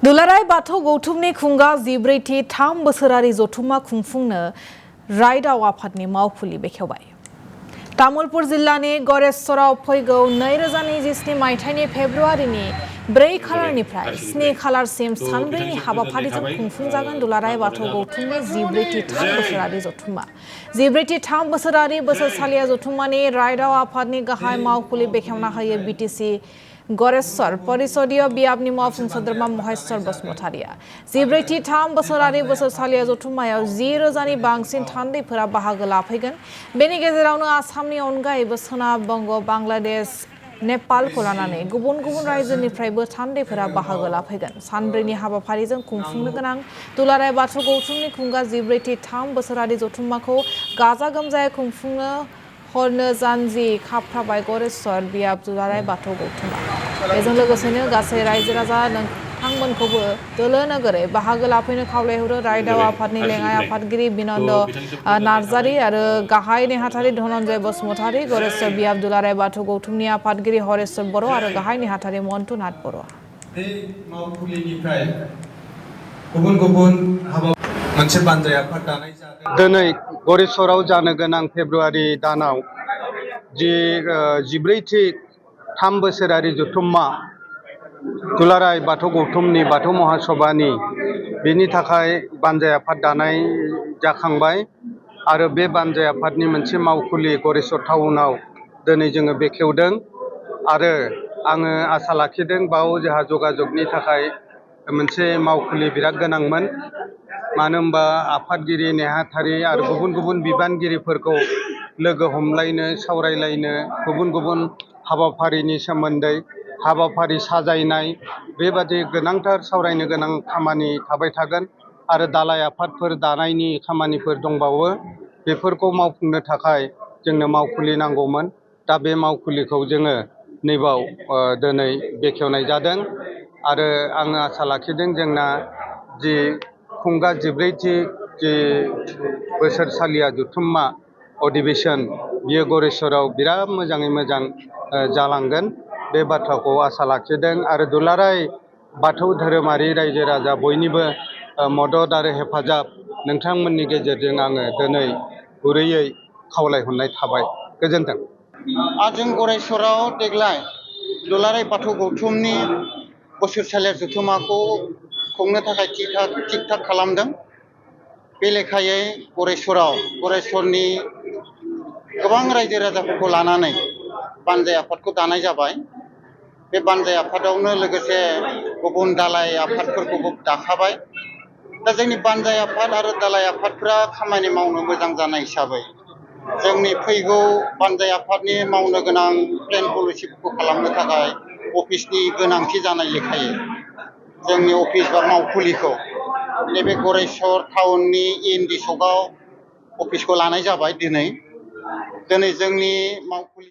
दुलाराय बाथौ गौथुमनि खुंगा 14थि 3 बोसोरारि जथुम्मा खुंफुंनो रायदाव आफादनि मावफुलि बेखेवबाय। तामुलपुर जिल्लानि गरेश्वराव फैगौ 2027 मायथाइनि फेब्रुआरिनि 4 खालारनिफ्राय 7 खालारसिम सानब्रैनि हाबाफारिजों खुंफुंजागोन दुलाराय बाथौ गौथुमनि 14थि 3 बोसोरारि जथुम्मा। 14थि 3 बोसोरारि बोसोरसालिया जथुम्मानि रायदाव आफादनि गाहाय मावफुलि बेखेवना होयो बिटिसि गरेश्वर परिषदीय बियाबनि मावफुं सोद्रोमा महेश्वर बसुमतारिया। 14थि 3 बोसोरारि बोसोरसालिया जथुम्मायाव 10,000नि बांसिन थान्दैफोरा बाहागो लाफैगोन। बेनि गेजेरावनो आसामनि अनगायैबो सोनाब बंग, बांलादेश, नेपालखौ लानानै गुबुन गुबुन रायजोनिफ्रायबो थान्दैफोरा बाहागो लाफैगोन। सानब्रैनि हाबाफारिजों खुंफुंनो गोनां दुलाराय बाथौ गौथुमनि खुंगा 14थि 3 बोसोरारि जथुम्माखौ गाजा गोमजायै खुंफुंनो हरनो जानजि खाफ्राबाय गरेश्वर बियाब दुलाराय बाथौ गौथुमा। बेजों लोगोसेनो गासै रायजो राजा नोंथांमोनखौबो दोलो नोगोरै बाहागो लाफैनो खावलायहरो रायदाव आफादनि लेङाइ आफादगिरि बिनन्द नार्जारी आरो गाहाय नेहाथारि धनन्जय बसुमतारी, गरेश्वर बियाब दुलाराय बाथौ गौथुमनि आफादगिरि हरेश्वर बर' आरो गाहाय नेहाथारि मन्टु नाथ बर'। बे मावफुलिनिफ्राय गुबुन गुबुन हाबा मोनसे बानजाय आफाद दानाय जादों। दिनै गरेश्वराव जानो गोनां फेब्रुआरि दानाव 14थि 3 बोसोरारि जथुम्मा दुलाराय बाथौ गौथुमनि बाथौ महासभानि बेनि थाखाय बानजाय आफाद दानाय जाखांबाय आरो बे बानजाय आफादनि मोनसे मावखुलि गरेश्वर टाउनाव दिनै जोङो बेखेवदों आरो आङो आसा लाखिदों बाव जोंहा जगाजगनि थाखाय मोनसे मावखुलि बिराद गोनांमोन। मानो होनबा आफादगिरि नेहाथारि आरो गुबुन गुबुन बिबानगिरिफोरखौ लोगो हमलायनो सावरायलायनो गुबुन गुबुन हाबाफारिनि सोमोन्दै हाबाफारि साजायनाय बेबादि गोनांथार सावरायनो गोनां खामानि थाबाय थागोन आरो दालाय आफादफोर दानायनि खामानिफोर दंबावो। बेफोरखौ मावफुंनो थाखाय जोंनो मावखुलि नांगौमोन। दा बे मावखुलिखौ जोङो नैबाव दिनै बेखेवनाय जादों आरो आङो आसा लाखिदों जोंना जि खुंगा 14थि बोसोरसालिया जथुम्मा अधिवेशन बियो गरेश्वराव बिराद मोजाङै मोजां जालांगोन। बे बाथ्राखौ आसा लाखिदों आरो दुलाराय बाथौ धोरोमारि रायजो राजा बयनिबो मदद आरो हेफाजाब नोंथांमोननि गेजेरजों आङो दिनै गुरैयै खावलायहरनाय थाबाय। गोजोन्थों। जों गरेश्वराव देग्लाय दुलाराय बाथौ गौथुमनि बोसोरसालिया जथुम्माखौ खुंनो थाखाय थिक थाक खालामदों। बे लेखायै गरेश्वरनि गोबां रायजो राजाफोरखौ लानानै बानजाय आफादखौ दानाय जाबाय। बे बानजाय आफादावनो लोगोसे गुबुन दालाय आफादफोरखौबो दाखाबाय। दा जोंनि बानजाय आफाद आरो दालाय आफादफ्रा खामानि मावनो मोजां जानाय हिसाबै जोंनि फैगौ बानजाय आफादनि मावनो गोनां प्लेन पलिसिफोरखौ खालामनो थाखाय अफिसनि गोनांथि जानाय लेखायै जोंनि अफिस बा मावखुलिखौ नैबे गरेश्वर टाउननि END सकआव अफिसखौ लानाय जाबाय। दिनै जोंनि मावखुलि